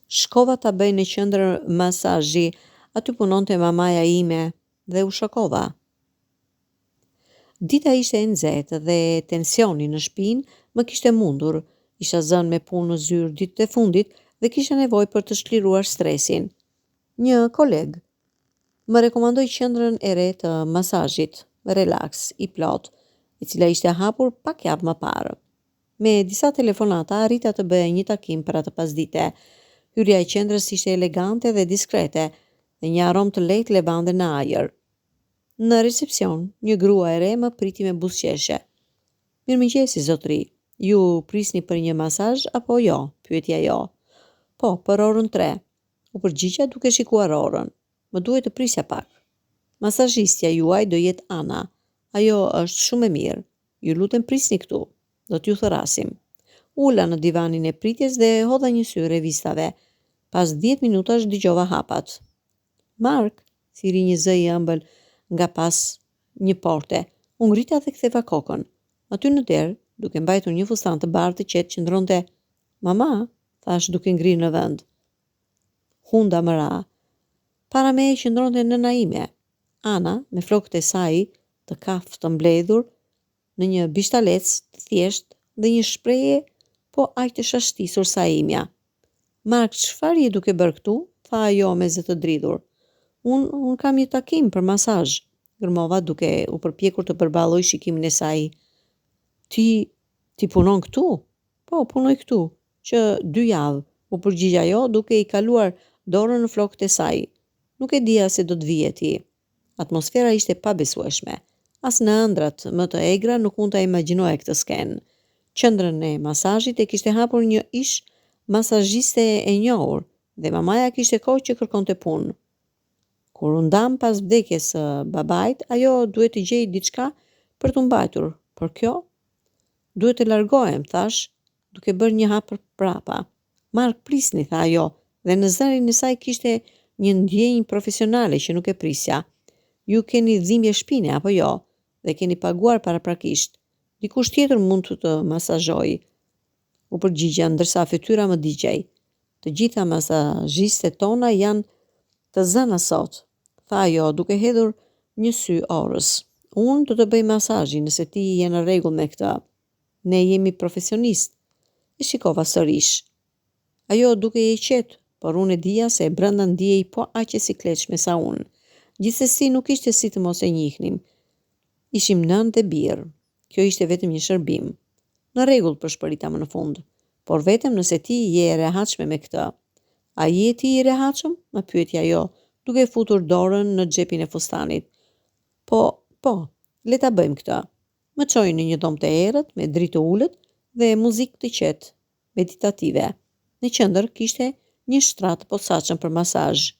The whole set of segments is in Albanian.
Shkova ta bëj në qendër masazhi, aty punonte mamaja ime dhe u shokova. Dita ishte e nxehtë dhe tensioni në shpinë më kishte mundur. Isha zënë me punë në zyrë ditët e fundit dhe kisha nevojë për të çliruar stresin. Një koleg më rekomandoi qendrën e re të masazhit, Relax i plotë, e cila ishte hapur pak javë më parë. Me disa telefonata arrita të bëja një takim për atë pasdite. Hyrja e qendrës ishte elegante dhe diskrete, dhe një aromë të lehtë levande në ajër. Në recepsion, një grua e re më priti me buzëqeshje. Mirëmëngjesi, zotëri. Ju prisni për një masazh apo jo? pyeti ajo. Po, për orën tre. U përgjigja duke shikuar orën. Më duhej të prisja pak. Masazhistja juaj do jetë Ana. Ajo është shumë e mirë. Ju lutem prisni këtu. Do t'ju thërrasim. U ula në divanin e pritjes dhe hodha një sy revistave. Pas dhjetë minutash dëgjova hapat. Mark! thirri një zë i ëmbël nga pas një porte. U ngrita dhe ktheva kokën. Aty në derë, duke mbajtur një fustan të bardhë të qetë qëndronte Mama, thashë duke ngrirë në vend. Hunda më ra. Para meje qëndronte nëna ime, Ana, me flokët e saj të kaftë të mbledhur në një bishtalec të thjeshtë dhe një shprehje po aq të shashtisur sa e imja. Mark, çfarë je duke bërë këtu? tha ajo me zë të dridhur. Unë, unë kam një takim për masazh, gërmova duke u përpjekur të përballoj shikimin e saj. Ti, ti punon këtu? Po, punoj këtu, që dy javë, u përgjigj ajo duke i kaluar dorën në flokët e saj. Nuk e dija se do të vije ti. Atmosfera ishte e pabesueshme. As në ëndrrat më të egra nuk mund ta imagjinoja këtë skenë. Qendrën e masazhit e kishte hapur një ish masazhiste e njohur dhe mamaja kishte kohë që kërkonte punë. Kur u ndamë pas vdekjes së babait, ajo duhet të gjejë diçka për t'u mbajtur, por kjo? Duhet të largohem, thashë, duke bërë një hap prapa. Mark, prisni, tha ajo, dhe në zërin e saj kishte një ndjenjë profesionale që nuk e prisja. Ju keni dhimbje shpine, apo jo? Dhe keni paguar paraprakisht. Dikush tjetër mund të të masazhojë, u përgjigja, ndërsa fytyra më digjej. Të gjitha masazhistet tona janë të zëna sot, tha ajo, duke hedhur një sy orës. Unë do të bëj masazhin nëse ti je në rregull me këtë. Ne jemi profesionistë. E shikova sërish. Ajo dukej e qetë, por unë e dija se brenda ndihej po aq e sikletshme sa unë. Gjithsesi nuk ishte si të mos e njihnim. Ishim nënë dhe bir. Kjo ishte vetëm një shërbim. Në rregull, pëshpërita më në fund. Por vetëm nëse ti je e rehatshme me këtë. A je ti i rehatshëm? më pyeti ajo, duke futur dorën në xhepin e fustanit. Po, po, le ta bëjmë këtë. Më çoi në një dhomë të errët, me dritë të ulët dhe muzikë të qetë, meditative. Në qendër kishte një shtrat të posaçëm për masazh.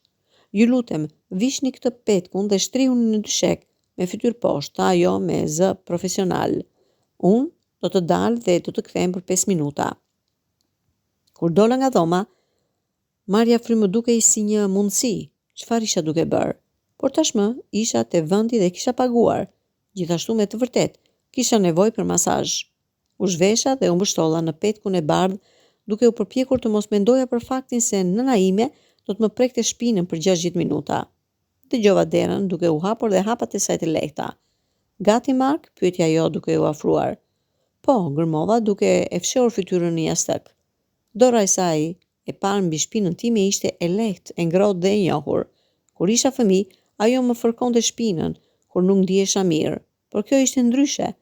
Ju lutem, vishni këtë petkun dhe shtrihuni në dyshek, me fytyrë poshtë, tha ajo me zë profesional. Unë do të dal dhe do të kthehem për pesë minuta. Kur dola nga dhoma, Marrja frymë më dukej si një mundësi, çfarë isha duke bërë? Por tashmë isha te vendi dhe kisha paguar. Gjithashtu me të vërtetë, kisha nevojë për masazh. U zhvesha dhe u mbështolla në petkun e bardhë duke u përpjekur të mos mendoja për faktin se nëna ime do të më prekte shpinën për 60 minuta. Dëgjova derën duke u hapur dhe hapat e saj të lehta. Gati, Mark? pyeti ajo duke u afruar. Po, gërmova duke e fshehur fytyrën në jastëk. Dora e saj e parë mbi shpinën time ishte e lehtë, e ngrohtë dhe e njohur. Kur isha fëmijë, ajo më fërkonte shpinën kur nuk ndihesha mirë. Por kjo ishte ndryshe.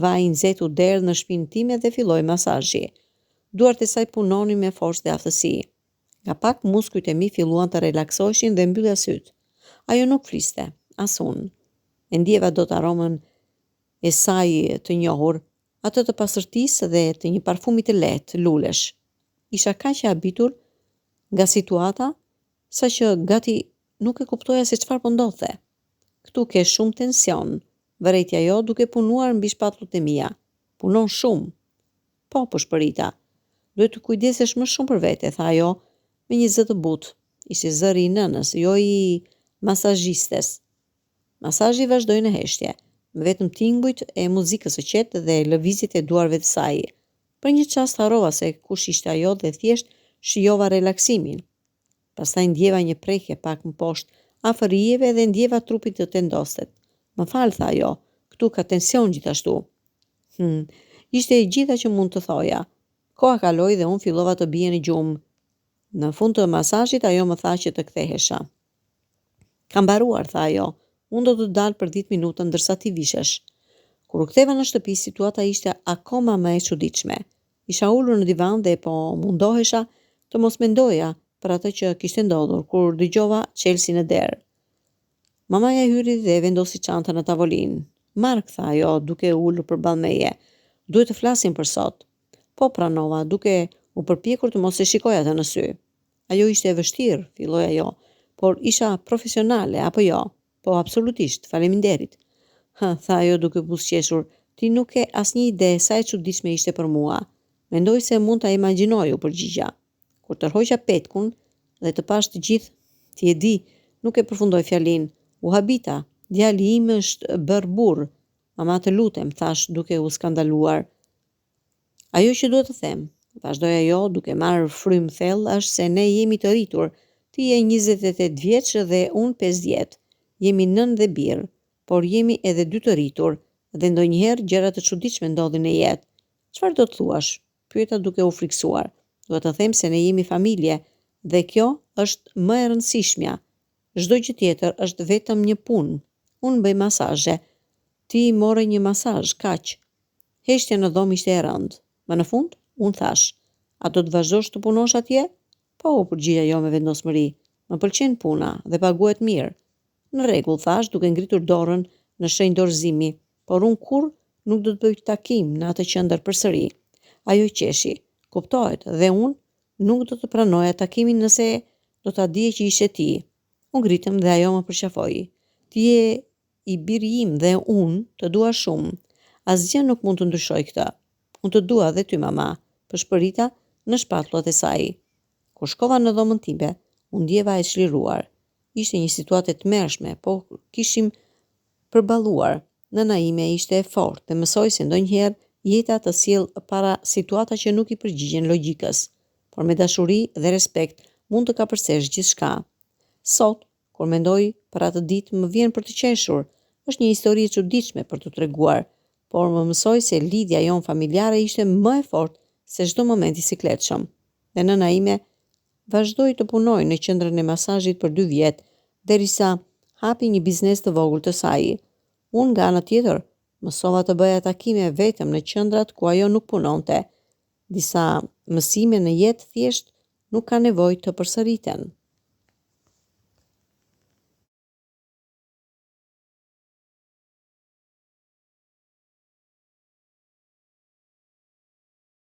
Vaji i nxehtë u derdh në shpinën time dhe filloi masazhi. Duart e saj punonin me forcë dhe aftësi. Nga pak muskujt e mi filluan të relaksoheshin dhe mbylla sytë. Ajo nuk fliste, as unë. E ndjeva dot aromën e saj të njohur, atë të pastërtisë dhe të një parfumi të lehtë lulesh. Isha kaq e habitur nga situata, saqë gati nuk e kuptoja se çfarë po ndodhte. Këtu ke shumë tension, vërejti ajo duke punuar mbi shpatullat e mia. Punon shumë. Po, pëshpërita. Duhet të kujdesesh më shumë për vete, tha ajo me një zë të butë. Ishte zëri i nënës, jo i masazhistes. Masazhi vazhdoi në heshtje, me vetëm tingujt e muzikës së qetë dhe lëvizjet e duarve të saj. Për një çast harrova se kush ishte ajo dhe thjesht shijova relaksimin. Pastaj ndjeva një prekje pak më poshtë, afër ijeve dhe ndjeva trupin të tendoset. Më fal, tha ajo, këtu ka tension gjithashtu. Hm, ishte e gjitha që mund të thoja. Koha kaloi dhe unë fillova të bie në gjumë. Në fund të masazhit ajo më tha që të kthehesha. Ka mbaruar, tha ajo. Unë do të dal për 10 minuta ndërsa ti vishesh. Kur u ktheva në shtëpi, situata ishte akoma më e çuditshme. Isha ulur në divan dhe po mundohesha të mos mendoja për atë që kishte ndodhur, kur dëgjova çelësin në derë. Mamaja hyri dhe vendosi çantën në tavolinë. Mark, tha ajo, duke u ulur përballë meje, duhet të flasim për sot. Po, pranova, duke u përpjekur të mos e shikoj atë në sy. Ajo ishte e vështirë, filloi ajo, por isha profesionale, apo jo? Po, absolutisht, faleminderit. Hë, tha ajo duke buzëqeshur, ti nuk ke asnjë ide sa e çuditshme ishte për mua. Mendoj se mund ta imagjinoj, u përgjigja. Kur tërhoqa petkun dhe të pashë të gjithë, ti e di, nuk e përfundoi fjalinë. U habita, djali im është bërë burrë. Mama të lutem, thashë duke u skandaluar. Ajo që dua të them, vazhdoi ajo duke marrë frymë thellë, është se ne jemi të rritur, ti je 28 vjeç dhe unë 50. Jemi nënë dhe bir, por jemi edhe dy të rritur dhe ndonjëherë gjëra të çuditshme ndodhin në jetë. Çfarë do të thuash? Pyeta duke u frikësuar. Dua të them se ne jemi familje dhe kjo është më e rëndësishmja. Çdo gjë tjetër është vetëm një punë. Unë bëj masazhe. Ti more një masazh, kaq. Heshtja në dhomë ishte e rëndë. Më në fund, unë thashë, A do të vazhdosh të punosh atje? Po, u përgjigj ajo me vendosmëri. Më pëlqen puna dhe paguhet mirë. Në rregull, thashë duke ngritur dorën në shenjë dorëzimi, por unë kurrë nuk do të bëj takim në atë qendër përsëri. Ajo qeshi. Kuptohet, dhe unë nuk do të pranoja takimin nëse do ta dije që ishe ti. U ngritëm dhe ajo më përqafoi. Ti je i biri im dhe unë të dua shumë. Asgjë nuk mund të ndryshojë këtë. Unë të dua dhe ty mama, pëshpërita në shpatullat e saj. Kur shkova në dhomën time, u ndjeva e çliruar. Ishte një situatë e tmerrshme, po kishim përballuar. Nëna ime ishte e fortë dhe mësoi se ndonjëherë jeta të sjell para situata që nuk i përgjigjen logjikës. Por me dashuri dhe respekt mund të kapërcesh gjithçka. Sot, Kur mendoj për atë ditë, më vjen për të qeshur. Është një histori e çuditshme për t'u treguar, por më mësoi se lidhja jonë familjare ishte më e fortë se çdo moment i sikletshëm. Dhe nëna ime vazhdoi të punojë në qendrën e masazhit për dy vjet, derisa hapi një biznes të vogël të saj. Unë nga ana tjetër, mësova të bëja takime vetëm në qendrat ku ajo nuk punonte. Disa mësime në jetë thjesht nuk kanë nevojë të përsëriten.